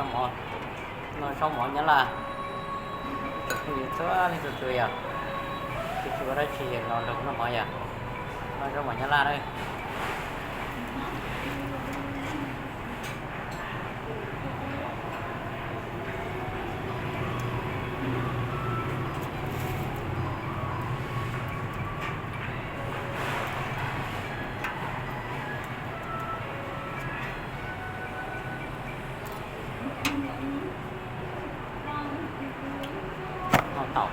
Mov, noj zaub mov Nyab Laj. Tsoom phooj ywg txhua leej txhua tus yom, tsis tshua dab tsi los nrog kuv noj mov yom. Noj zaub mov Nyab Laj na. Noj taum.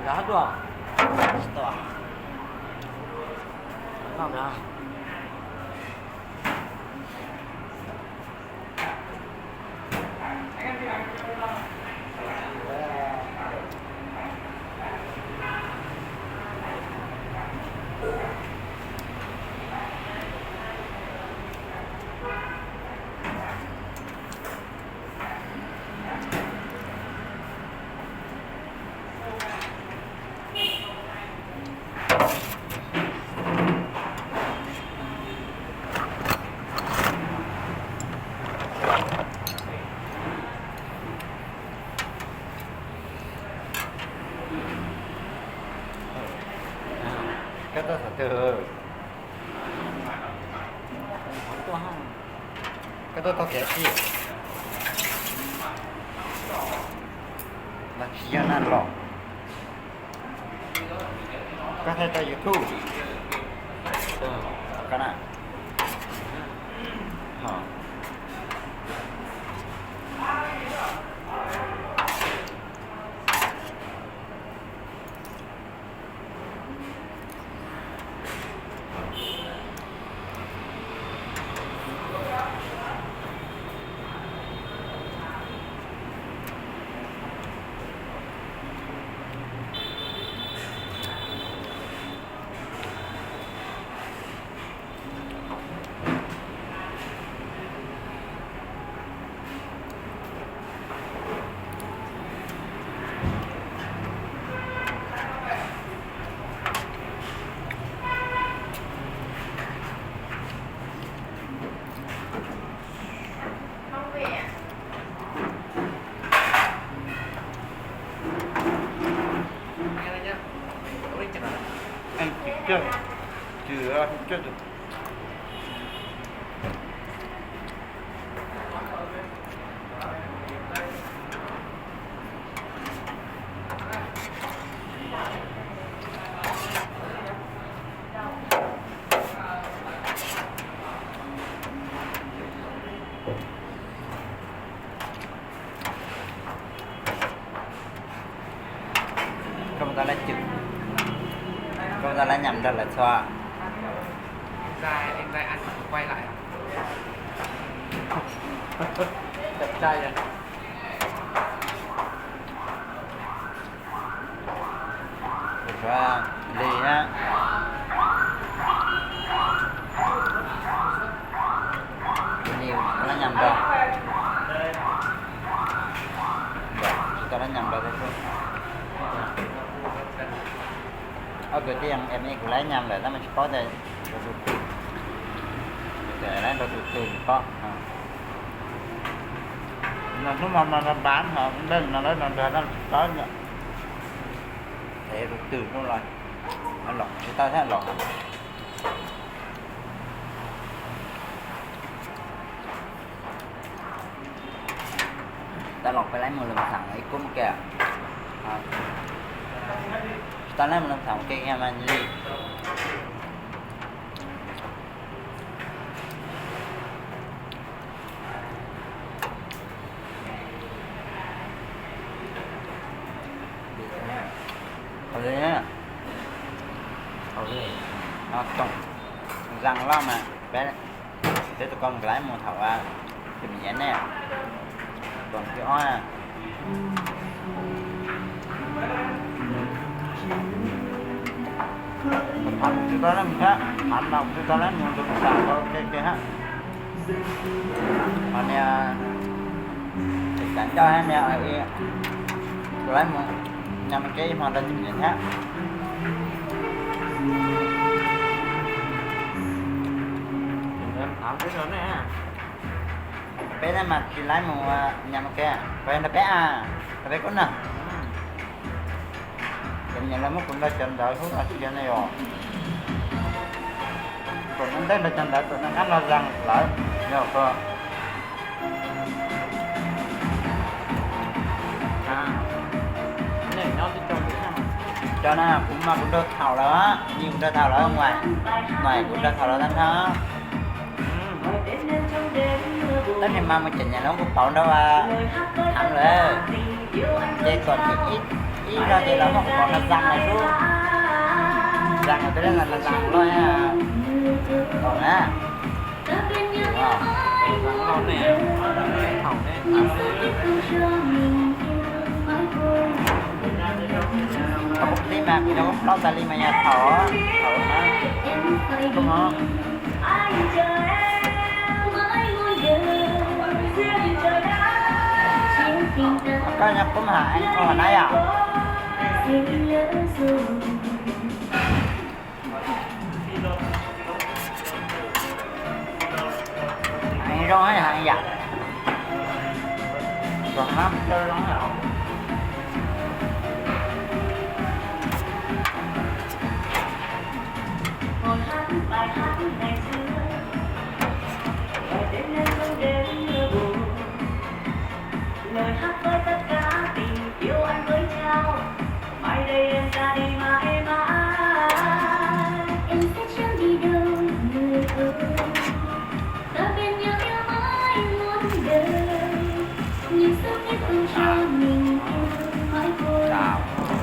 Yog hab tuaj. Noj na. Koj tuaj qhov twg? Koj tuaj taug kev xwb los tsis yog na los? Koj thaij rau YouTube. Koj na. Laj cwm, koj tau lab nyam nrog lawv txhua. Li na, li tau lab nyam nrog, tsis tau lab nyam nrog. Ob kwv tij em kuv lab nyam lawm tab mas tsis paub tias nrog tus twg, lab nrog tus twg tsis paub. Hnub no no npab no lawm no lawm no nrog no tsis paub. Es tus twg hnub los, los tsis tau thiab los. Tau los peb lab mus loo xaam ib kub mus ke. Tsis tau lab mus loo xaam ua ke mas li. Tau li, tau li, no toom zaa loj mas peb, peb tus koj mus lab mus thaum tus me nyuam ne, toom thib ob. Kuv thov kuv twb tau lab mus thiab, thov mas kuv twb tau lab mus tus tam tau ke ke hab. Ho niag tsis kav ncauj hab niag, kuv lab mus nyam ua ke ib hmo rau tus me nyuam thiab. Peb tab mas tsis lab mus nyam ua ke, peb nrog peb a, nrog peb kub nag. Ces nyiam lawv muab kuv nrog cov ntawd hlub no tsis yog ne yom. Tuam no ntej nrog cov ntawd, tuam no qab nrog zag lawm yog ko. Cov na kuv mas kuv nrog thaum lawm, ni kuv nrog thaum lawm, no kuv nrog thaum lawm tag nrho. Tab sis mas mus tseem nyiam lawv kuv pauv nrog tham lawm, ces kom ib, ib zaug ces lawv muab kuv pauv nrog zag lawm xwb. Zag lawm twb yog zag loj tom na. Thaum kuv tib mas kuv yog plaub tas li mas yog thaum, thaum na, koj yog qub mas koj na yom. Heev zoo yam, zoo na, zoo yam.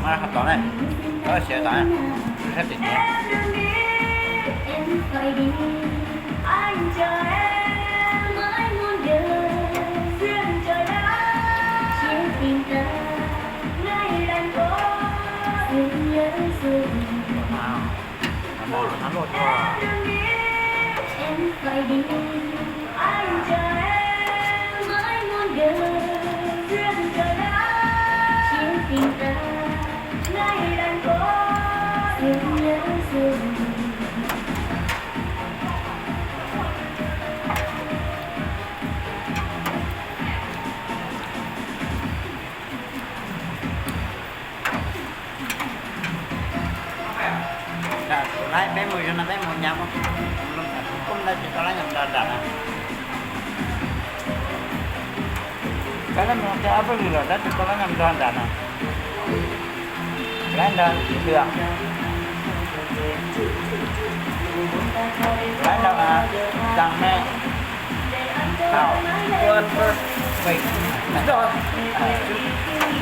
Mas qhov tod ne, tod siav tod, sab tim tiag. Lawv peb mus zoo no peb mus nyam, kuv ntawd tsis tau lab nyam nrog nram na. Lawv mus kiag ob peb lwm lawm tab tsis tau lab nyam nrog nram na. Lab nrog twg? Lab nrog Zag me. Thaum ua pem,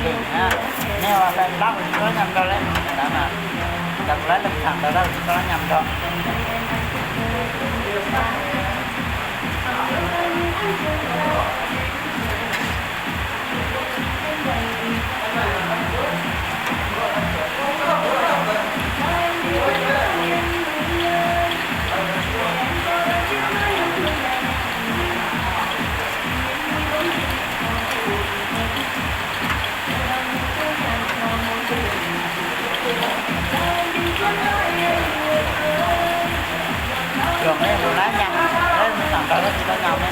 pem na, nej ua pem lab mus tsis tau lab nyam nrog lawv. Cov kuv lab leej xam ntawd lawm tsis tau lab nyam nrog. Tsuas muaj ib tug lab nyam, lab xam ntawd lawm tsis tau nyam ne.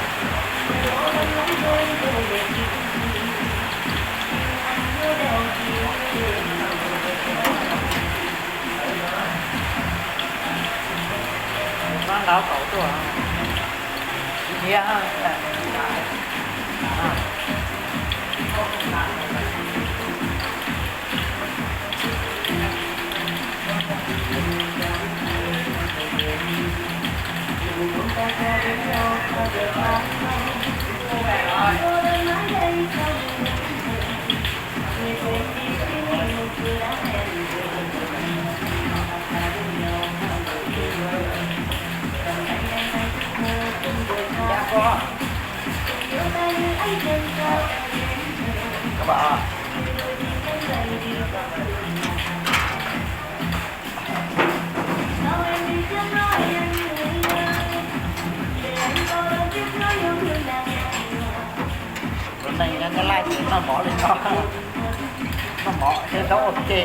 Mab nqa kaum tuaj. Nthiab. Tus neeg nyob Nyab Laj ces noj mov li no, noj mov thiab zaub ua ke.